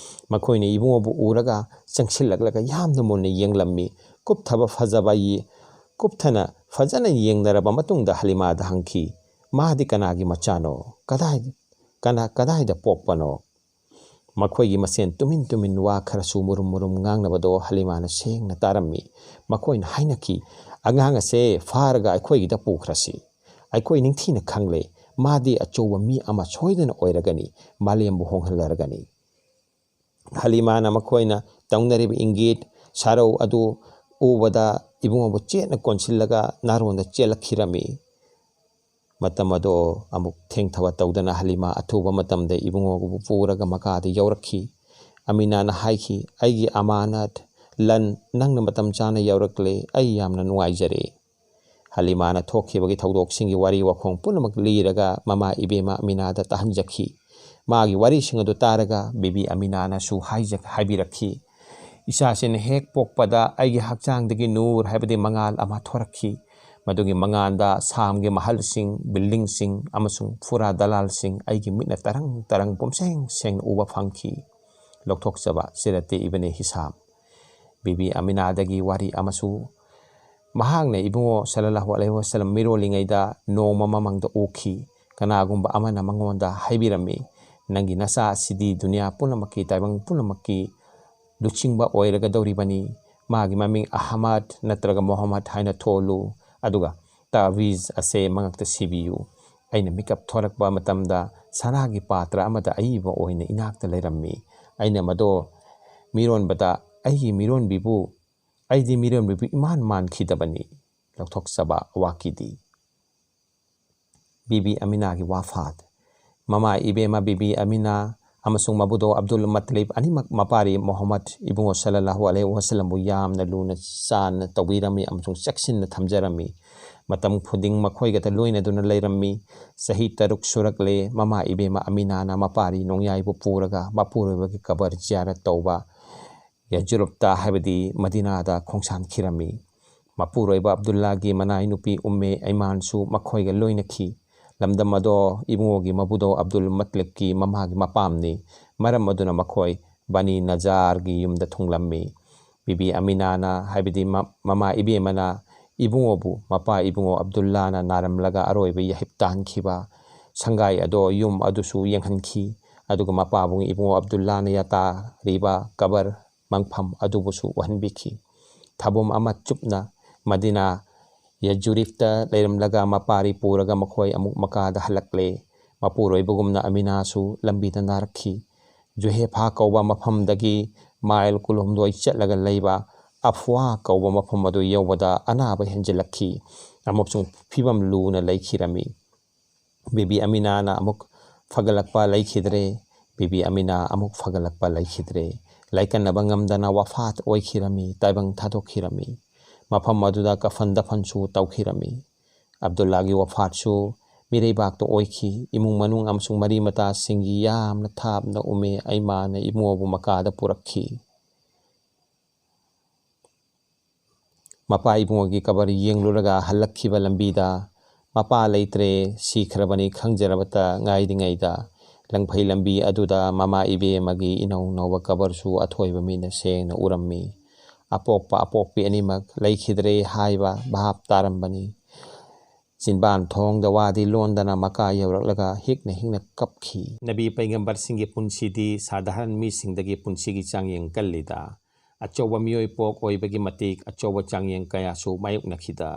ꯃꯈꯣꯏꯅ ꯏꯕꯨꯡꯉꯣꯕꯨ ꯎꯔꯒ ꯆꯪꯁꯤꯜꯂꯛꯂꯒ ꯌꯥꯝꯅ ꯃꯨꯟꯅ ꯌꯦꯡꯂꯝꯃꯤ꯫ ꯀꯨꯞꯊꯕ ꯐꯖꯕ ꯌꯦ-, ꯀꯨꯞꯊꯅ ꯐꯖꯅ ꯌꯦꯡꯅꯔꯕ ꯃꯇꯨꯡꯗ ꯍꯂꯤꯃꯥꯗ ꯍꯪꯈꯤ, "ꯃꯥꯗꯤ ꯀꯅꯥꯒꯤ ꯃꯆꯥꯅꯣ? ꯀꯗꯥꯏ-, ꯀꯅꯥ, ꯀꯗꯥꯏꯗ ꯄꯣꯛꯄꯅꯣ?" ꯃꯈꯣꯏꯒꯤ ꯃꯁꯦꯟ ꯇꯨꯃꯤꯟ ꯇꯨꯃꯤꯟ ꯋꯥ ꯈꯔꯁꯨ ꯃꯨꯔꯨꯝ ꯃꯨꯔꯨꯝ ꯉꯥꯡꯅꯕꯗꯣ ꯍꯂꯤꯃꯥꯅ ꯁꯦꯡꯅ ꯇꯥꯔꯝꯃꯤ꯫ ꯃꯈꯣꯏꯅ ꯍꯥꯏꯅꯈꯤ, "ꯑꯉꯥꯡ ꯑꯁꯦ ꯐꯥꯔꯒ ꯑꯩꯈꯣꯏꯒꯤꯗ ꯄꯨꯈ꯭ꯔꯁꯤ꯫ ꯑꯩꯈꯣꯏ ꯅꯤꯡꯊꯤꯅ ꯈꯪꯂꯦ, ꯃꯥꯗꯤ ꯑꯆꯧꯕ ꯃꯤ ꯑꯃ ꯁꯣꯏꯗꯅ ꯑꯣꯏꯔꯒꯅꯤ, ꯃꯥꯂꯦꯝꯕꯨ ꯍꯣꯡꯍꯜꯂꯔꯒꯅꯤ"꯫ ꯍꯂꯤꯃꯥꯅ ꯃꯈꯣꯏꯅ ꯇꯧꯅꯔꯤꯕ ꯏꯪꯒꯤꯠ ꯁꯥꯔꯧ ꯑꯗꯨ ꯎꯕꯗ ꯏꯕꯨꯡꯉꯣꯕꯨ ꯆꯦꯠꯅ ꯀꯣꯟꯁꯤꯜꯂꯒ ꯅꯥꯔꯣꯟꯗ ꯆꯦꯜꯂꯛꯈꯤꯔꯝꯃꯤ꯫ ꯃꯇꯝ ꯑꯗꯣ ꯑꯃꯨꯛ ꯊꯦꯡꯊꯕ ꯇꯧꯗꯅ ꯍꯂꯤꯃꯥ ꯑꯊꯨꯕ ꯃꯇꯝꯗ ꯏꯕꯨꯡꯉꯣꯕꯨ ꯄꯨꯔꯒ ꯃꯀꯥꯗ ꯌꯧꯔꯛꯈꯤ꯫ ꯑꯃꯤꯅꯥꯅ ꯍꯥꯏꯈꯤ, "ꯑꯩꯒꯤ ꯑꯃꯥꯅꯠ, ꯂꯟ, ꯅꯪꯅ ꯃꯇꯝ ꯆꯥꯅ ꯌꯧꯔꯛꯂꯦ꯫ ꯑꯩ ꯌꯥꯝꯅ ꯅꯨꯡꯉꯥꯏꯖꯔꯦ"꯫ ꯍꯂꯤꯃꯥꯅ ꯊꯣꯛꯈꯤꯕꯒꯤ ꯊꯧꯗꯣꯛꯁꯤꯡꯒꯤ ꯋꯥꯔꯤ ꯋꯥꯈꯣꯡ ꯄꯨꯝꯅꯃꯛ ꯂꯤꯔꯒ ꯃꯃꯥ ꯏꯕꯦꯝꯃ ꯑꯃꯤꯅꯥꯗ ꯇꯥꯍꯟꯖꯈꯤ꯫ ꯃꯥꯒꯤ ꯋꯥꯔꯤꯁꯤꯡ ꯑꯗꯨ ꯇꯥꯔꯒ ꯕꯤꯕꯤ ꯑꯃꯤꯅꯥꯅꯁꯨ ꯍꯥꯏꯖ-, ꯍꯥꯏꯕꯤꯔꯛꯈꯤ, "ꯏꯆꯥꯁꯤꯅ ꯍꯦꯛ ꯄꯣꯛꯄꯗ ꯑꯩꯒꯤ ꯍꯛꯆꯥꯡꯗꯒꯤ ꯅꯨꯔ, ꯍꯥꯏꯕꯗꯤ ꯃꯉꯥꯜ ꯑꯃ ꯊꯣꯔꯛꯈꯤ꯫ ꯃꯗꯨꯒꯤ ꯃꯉꯥꯜꯗ ꯁꯥꯝꯒꯤ ꯃꯍꯜꯁꯤꯡ, ꯕꯤꯜꯗꯤꯡꯁꯤꯡ ꯑꯃꯁꯨꯡ ꯐꯨꯔꯥ ꯗꯂꯥꯜꯁꯤꯡ ꯑꯩꯒꯤ ꯃꯤꯠꯅ ꯇꯔꯪ ꯇꯔꯪ ꯄꯨꯝꯁꯦꯡ ꯁꯦꯡꯅ ꯎꯕ ꯐꯪꯈꯤ"꯫ ꯂꯧꯊꯣꯛꯆꯕ ꯁꯤꯔꯇꯦ ꯏꯕꯅꯦ ꯍꯤꯁꯥꯝ꯫ ꯕꯤꯕꯤ ꯑꯃꯤꯅꯥꯗꯒꯤ ꯋꯥꯔꯤ ꯑꯃꯁꯨ ꯃꯍꯥꯛꯅ ꯏꯕꯨꯡꯉꯣ ꯁꯜꯂꯜꯂꯥꯍꯨ ꯑꯂꯩꯍꯤ ꯋꯥꯁꯂꯝ ꯃꯤꯔꯣꯜꯂꯤꯉꯩꯗ ꯅꯣꯡꯃ ꯃꯃꯪꯗ ꯎꯈꯤ꯫ ꯀꯅꯥꯒꯨꯝꯕ ꯑꯃꯅ ꯃꯉꯣꯟꯗ ꯍꯥꯏꯕꯤꯔꯝꯃꯤ, "ꯅꯪꯒꯤ ꯅꯆꯥ ꯑꯁꯤꯗꯤ ꯗꯨꯅꯤꯌꯥ ꯄꯨꯝꯅꯃꯛꯀꯤ, ꯇꯥꯏꯕꯪ ꯄꯨꯝꯅꯃꯛꯀꯤ ꯂꯨꯆꯤꯡꯕ ꯑꯣꯏꯔꯒꯗꯧꯔꯤꯕꯅꯤ꯫ ꯃꯥꯒꯤ ꯃꯃꯤꯡ ꯑꯍꯃꯗ ꯅꯠꯇ꯭ꯔꯒ ꯃꯣꯍꯝꯃꯗ ꯍꯥꯏꯅ ꯊꯣꯜꯂꯨ, ꯑꯗꯨꯒ ꯇꯥꯕꯤꯖ ꯑꯁꯦ ꯃꯉꯛꯇ ꯁꯤꯕꯤꯌꯨ"꯫ ꯑꯩꯅ ꯃꯤꯀꯞ ꯊꯣꯔꯛꯄ ꯃꯇꯝꯗ ꯁꯅꯥꯒꯤ ꯄꯥꯇ꯭ꯔ ꯑꯃꯗ ꯑꯏꯕ ꯑꯣꯏꯅ ꯏꯅꯥꯛꯇ ꯂꯩꯔꯝꯃꯤ꯫ ꯑꯩꯅ ꯃꯗꯣ ꯃꯤꯔꯣꯟꯕꯗ ꯑꯩꯒꯤ ꯃꯤꯔꯣꯟꯕꯤꯕꯨ, ꯑꯩꯗꯤ ꯃꯤꯔꯣꯟꯕꯤꯕꯨ ꯏꯃꯥꯟ ꯃꯥꯟꯈꯤꯗꯕꯅꯤ꯫ ꯂꯧꯊꯣꯛꯆꯕ ꯋꯥꯀꯤꯗꯤ꯫ ꯕꯤꯕꯤ ꯑꯃꯤꯅꯥꯒꯤ ꯋꯥꯐꯥꯠ꯫ ꯃꯃꯥ ꯏꯕꯦꯝꯃ ꯕꯤꯕꯤ ꯑꯃꯤꯅꯥ ꯑꯃꯁꯨꯡ ꯃꯕꯨꯗꯧ ꯑꯕꯗꯨꯜ ꯃꯇꯂꯤꯕ ꯑꯅꯤꯃꯛ ꯃꯄꯥꯔꯤ ꯃꯣꯍꯝꯃꯗ ꯏꯕꯨꯡꯉꯣ ꯁꯜꯂꯜꯂꯥꯍꯨ ꯑꯂꯩꯍꯤ ꯋꯥꯁꯂꯝꯕꯨ ꯌꯥꯝꯅ ꯂꯨꯅ ꯆꯥꯟꯅ ꯇꯧꯕꯤꯔꯝꯃꯤ ꯑꯃꯁꯨꯡ ꯆꯦꯛꯁꯤꯟꯅ ꯊꯝꯖꯔꯝꯃꯤ꯫ ꯃꯇꯝ ꯈꯨꯗꯤꯡ ꯃꯈꯣꯏꯒꯇ ꯂꯣꯏꯅꯗꯨꯅ ꯂꯩꯔꯝꯃꯤ꯫ ꯆꯍꯤ ꯇꯔꯨꯛ ꯁꯨꯔꯛꯂꯦ, ꯃꯃꯥ ꯏꯕꯦꯝꯃ ꯑꯃꯤꯅꯥꯅ ꯃꯄꯥꯔꯤ ꯅꯣꯡꯌꯥꯏꯕꯨ ꯄꯨꯔꯒ ꯃꯄꯨꯔꯣꯏꯕꯒꯤ ꯀꯕꯔ ꯖꯤꯌꯥꯔꯠ ꯇꯧꯕ ꯌꯖꯨꯔꯨꯞꯇ, ꯍꯥꯏꯕꯗꯤ ꯃꯗꯤꯅꯥꯗ ꯈꯣꯡꯁꯥꯟꯈꯤꯔꯝꯃꯤ꯫ ꯃꯄꯨꯔꯣꯏꯕ ꯑꯕꯗꯨꯜꯂꯥꯒꯤ ꯃꯅꯥꯏ ꯅꯨꯄꯤ ꯎꯝꯃꯦ ꯑꯩꯃꯥꯟꯁꯨ ꯃꯈꯣꯏꯒ ꯂꯣꯏꯅꯈꯤ꯫ ꯂꯝꯗꯝ ꯑꯗꯣ ꯏꯕꯨꯡꯉꯣꯒꯤ ꯃꯕꯨꯗꯧ ꯑꯕꯗꯨꯜ ꯃꯇꯂꯤꯕꯀꯤ ꯃꯃꯥꯒꯤ ꯃꯄꯥꯝꯅꯤ꯫ ꯃꯔꯝ ꯑꯗꯨꯅ ꯃꯈꯣꯏ ꯕꯅꯤ ꯅꯖꯥꯔꯒꯤ ꯌꯨꯝꯗ ꯊꯨꯡꯂꯝꯃꯤ꯫ ꯕꯤꯕꯤ ꯑꯃꯤꯅꯥꯅ, ꯍꯥꯏꯕꯗꯤ ꯃ-, ꯃꯃꯥ ꯏꯕꯦꯝꯃꯅ ꯏꯕꯨꯡꯉꯣꯕꯨ ꯃꯄꯥ ꯏꯕꯨꯡꯉꯣ ꯑꯕꯗꯨꯜꯂꯥꯅ ꯅꯥꯔꯝꯂꯒ ꯑꯔꯣꯏꯕ ꯌꯥꯍꯤꯞ ꯇꯥꯍꯟꯈꯤꯕ ꯁꯪꯒꯥꯏ ꯑꯗꯣ ꯌꯨꯝ ꯑꯗꯨꯁꯨ ꯌꯦꯡꯍꯟꯈꯤ, ꯑꯗꯨꯒ ꯃꯄꯥꯕꯨꯡ ꯏꯕꯨꯡꯉꯣ ꯑꯕꯗꯨꯜꯂꯥꯅ ꯌꯥꯇꯥꯔꯤꯕ ꯀꯕꯔ ꯃꯪꯐꯝ ꯑꯗꯨꯕꯨꯁꯨ ꯎꯍꯟꯕꯤꯈꯤ꯫ ꯊꯥꯕꯨꯝ ꯑꯃ ꯆꯨꯞꯅ ꯃꯗꯤꯅꯥ ꯌꯖꯨꯔꯤꯐꯇ ꯂꯩꯔꯝꯂꯒ ꯃꯄꯥꯔꯤ ꯄꯨꯔꯒ ꯃꯈꯣꯏ ꯑꯃꯨꯛ ꯃꯀꯥꯗ ꯍꯜꯂꯛꯂꯦ꯫ ꯃꯄꯨꯔꯣꯏꯕꯒꯨꯝꯅ ꯑꯃꯤꯅꯥꯁꯨ ꯂꯝꯕꯤꯗ ꯅꯥꯔꯛꯈꯤ꯫ ꯖꯨꯍꯦꯐꯥ ꯀꯧꯕ ꯃꯐꯝꯗꯒꯤ ꯃꯥꯏꯜ ꯀꯨꯟꯍꯨꯝꯗꯣꯏ ꯆꯠꯂꯒ ꯂꯩꯕ ꯑꯐꯋꯥ ꯀꯧꯕ ꯃꯐꯝ ꯑꯗꯨ ꯌꯧꯕꯗ ꯑꯅꯥꯕ ꯍꯦꯟꯖꯤꯜꯂꯛꯈꯤ ꯑꯃꯁꯨꯡ ꯐꯤꯕꯝ ꯂꯨꯅ ꯂꯩꯈꯤꯔꯝꯃꯤ꯫ ꯕꯤꯕꯤ ꯑꯃꯤꯅꯥꯅ ꯑꯃꯨꯛ ꯐꯒꯠꯂꯛꯄ ꯂꯩꯈꯤꯗ꯭ꯔꯦ꯫ ꯕꯤꯕꯤ ꯑꯃꯤꯅꯥ ꯑꯃꯨꯛ ꯐꯒꯠꯂꯛꯄ ꯂꯩꯈꯤꯗ꯭ꯔꯦ꯫ ꯂꯥꯏꯀꯠꯅꯕ ꯉꯝꯗꯅ ꯋꯥꯐꯥꯠ ꯑꯣꯏꯈꯤꯔꯝꯃꯤ, ꯇꯥꯏꯕꯪ ꯊꯥꯗꯣꯛꯈꯤꯔꯝꯃꯤ꯫ ꯃꯐꯝ ꯑꯗꯨꯗ ꯀꯐꯟ ꯗꯐꯟꯁꯨ ꯇꯧꯈꯤꯔꯝꯃꯤ꯫ ꯑꯕꯗꯨꯜꯂꯥꯒꯤ ꯋꯥꯐꯥꯠꯁꯨ ꯃꯤꯔꯩꯕꯥꯛꯇ ꯑꯣꯏꯈꯤ꯫ ꯏꯃꯨꯡ ꯃꯅꯨꯡ ꯑꯃꯁꯨꯡ ꯃꯔꯤ ꯃꯇꯥꯁꯤꯡꯒꯤ ꯌꯥꯝꯅ ꯊꯥꯞꯅ ꯎꯝꯃꯦ ꯑꯩꯃꯥꯅ ꯏꯕꯨꯡꯉꯣꯕꯨ ꯃꯀꯥꯗ ꯄꯨꯔꯛꯈꯤ꯫ ꯃꯄꯥ ꯏꯕꯨꯡꯉꯣꯒꯤ ꯀꯕꯔ ꯌꯦꯡꯂꯨꯔꯒ ꯍꯜꯂꯛꯈꯤꯕ ꯂꯝꯕꯤꯗ, ꯃꯄꯥ ꯂꯩꯇ꯭ꯔꯦ, ꯁꯤꯈ꯭ꯔꯕꯅꯤ ꯈꯪꯖꯔꯕꯇ ꯉꯥꯏꯔꯤꯉꯩꯗ, ꯂꯪꯐꯩ ꯂꯝꯕꯤ ꯑꯗꯨꯗ ꯃꯃꯥ ꯏꯕꯦꯝꯃꯒꯤ ꯏꯅꯧ ꯅꯧꯕ ꯀꯕꯔꯁꯨ ꯑꯊꯣꯏꯕ ꯃꯤꯅ ꯁꯦꯡꯅ ꯎꯔꯝꯃꯤ꯫ ꯑꯄꯣꯛꯄ ꯑꯄꯣꯛꯄꯤ ꯑꯅꯤꯃꯛ ꯂꯩꯈꯤꯗ꯭ꯔꯦ ꯍꯥꯏꯕ ꯚꯥꯞ ꯇꯥꯔꯝꯕꯅꯤ꯫ ꯆꯤꯟꯕꯥꯟ ꯊꯣꯡꯗ ꯋꯥꯗꯤ ꯂꯣꯟꯗꯅ ꯃꯀꯥ ꯌꯧꯔꯛꯂꯒ ꯍꯤꯛꯅ ꯍꯤꯛꯅ ꯀꯞꯈꯤ꯫ ꯅꯕꯤ ꯄꯩꯒꯝꯕꯔꯁꯤꯡꯒꯤ ꯄꯨꯟꯁꯤꯗꯤ ꯁꯥꯙꯥꯔꯟ ꯃꯤꯁꯤꯡꯗꯒꯤ ꯄꯨꯟꯁꯤꯒꯤ ꯆꯥꯡꯌꯦꯡ ꯀꯜꯂꯤꯗ꯫ ꯑꯆꯧꯕ ꯃꯤꯑꯣꯏ ꯄꯣꯛ ꯑꯣꯏꯕꯒꯤ ꯃꯇꯤꯛ ꯑꯆꯧꯕ ꯆꯥꯡꯌꯦꯡ ꯀꯌꯥꯁꯨ ꯃꯥꯌꯣꯛꯅꯈꯤꯗ꯫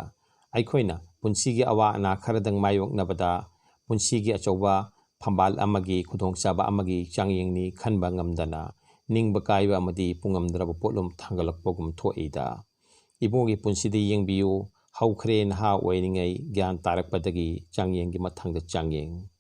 ꯑꯩꯈꯣꯏꯅ ꯄꯨꯟꯁꯤꯒꯤ ꯑꯋꯥ ꯑꯅꯥ ꯈꯔꯗꯪ ꯃꯥꯌꯣꯛꯅꯕꯗ ꯄꯨꯟꯁꯤꯒꯤ ꯑꯆꯧꯕ ꯐꯝꯕꯥꯜ ꯑꯃꯒꯤ ꯈꯨꯗꯣꯡꯆꯥꯕ ꯑꯃꯒꯤ ꯆꯥꯡꯌꯦꯡꯅꯤ ꯈꯟꯕ ꯉꯝꯗꯅ ꯅꯤꯡꯕ ꯀꯥꯏꯕ ꯑꯃꯗꯤ ꯄꯨꯡꯉꯝꯗ꯭ꯔꯕ ꯄꯣꯠꯂꯨꯝ ꯊꯥꯡꯒꯠꯂꯛꯄꯒꯨꯝ ꯊꯣꯛꯏꯗ꯫ ꯏꯕꯨꯡꯒꯤ ꯄꯨꯟꯁꯤꯗ ꯌꯦꯡꯕꯤꯌꯨ, ꯍꯧꯈ꯭ꯔꯦ ꯅꯍꯥ ꯑꯣꯏꯔꯤꯉꯩ ꯒ꯭ꯌꯥꯟ ꯇꯥꯔꯛꯄꯗꯒꯤ ꯆꯥꯡꯌꯦꯡꯒꯤ ꯃꯊꯪꯗ ꯆꯥꯡꯌꯦꯡ꯫